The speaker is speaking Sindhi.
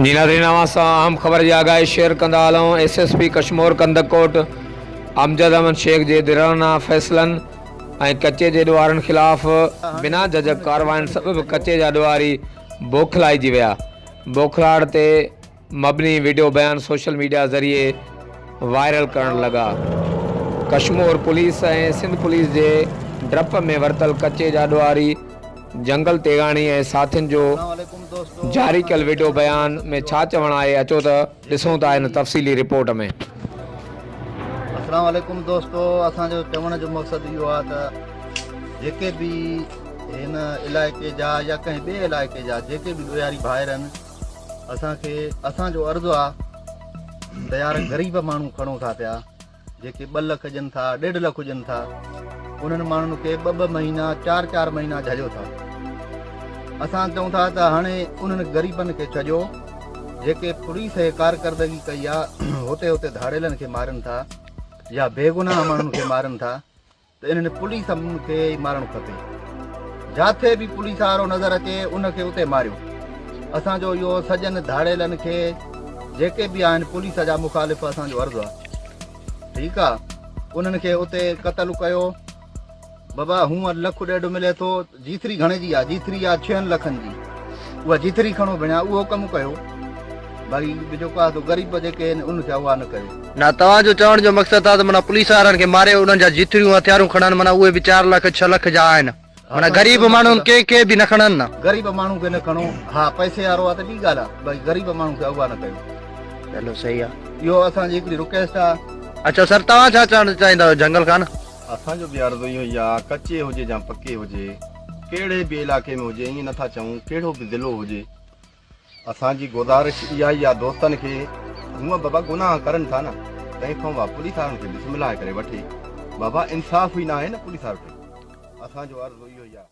جي ناظرين اوهان سان اهم خبر جي آگاهي شيئر ڪندا هلون S S P Kashmore Kandhkot Amjad Ahmed Shaikh جي ڌرڻا فيصلن ۽ ڪچي جي ڏوهارين خلاف بنا جهجڪ ڪارواين سبب ڪچي جا ڏوهاري بوکلائجي ويا بوکلاهٽ تي مبني وڊيو بيان سوشل ميڊيا ذريعي وائرل ڪرڻ لڳا. ڪشمور پوليس ۽ سنڌ پوليس جي ڊپ ۾ ورتل ڪچي جا ڏوهاري جنگل تيغاڻي ۽ ساٿين جو جاري ڪيل وڊيو بيان ۾ ڇا چوڻ آهي اچو ته ڏسون ٿا هن تفصيلي رپورٽ ۾. اسلام عليڪم دوستو اسان جو چوڻ جو مقصد اهو آهي ته جيڪي به هن علائقي جا يا ڪنهن ٻئي علائقي جا جيڪي به ڏوهاري ڀائر آهن اسان کي اسان جو عرض آ ته يار غريب ماڻهو کڻو ٿا پيا جيڪي ٻه لک ڏين ٿا ڏيڍ لک ڏين ٿا انهن ماڻهن کي ٻه ٻه مهينا چار چار مهينا جهليو ٿا اسان چئون ٿا ته هاڻي انهن غريبن کي ڇڏيو جيڪي پوليس هي ڪارڪردگي ڪئي آ هتي هتي ڌاڙيلن کي مارن ٿا يا بيگناهه ماڻهن کي مارن ٿا ته انهن پوليس کي ئي مارڻ کپي. جاٿي به پوليس وارو نظر اچي ان کي اتي ماريو. اسان جو اهو سڄن ڌاڙيلن کي جيڪي به آهن پوليس جا مخالف اسان جو عرض آ ٺيڪ آ انهن کي اتي قتل ڪيو. بابا هونء لک ڏيڍ ملي ٿو جيٿري گهڻي جي آ جيٿري آ ڇهن لکن جي اها جيٿري کڻو ڀيڻا اهو ڪم ڪيو باقي جيڪو آ سو غريب جيڪي آهن ان کي اغوا نه ڪيو. نه توهان جو چوڻ جو مقصد آ ته معنيٰ پوليس وارن کي ماري انهن جا جيٿريون هٿيارون کڻن معنيٰ اهي به چار لک ڇهه لک جا آهن معنيٰ غريب ماڻهن ڪنهن کي به نه کڻن نه. غريب ماڻهو کي نه کڻو ها پئسي وارو آ ته ٻي ڳالهه آ باقي غريب ماڻهو کي اغوا نه ڪيو. چلو صحيح آ. اهو اسان جي هڪڙي رڪويسٽ آ. اڇا سر توهان ڇا چوڻ چاهيندا آهيو جهنگل خان. اسان جو به عرض اهو ئي آ ڪچي هجي يا پڪي هجي ڪهڙي به علائقي ۾ هجي ائين نٿا چئون ڪهڙو به ضلعو هجي اسان جي گذارش اها ئي آ دوستن کي هونء بابا گناهه ڪرن ٿا نه تنهن کان اها پوليس وارن کي بسم الله ڪري وٺي بابا انصاف ئي ناهي نه پوليس وارن کي اسان جو عرض اهو ئي آ.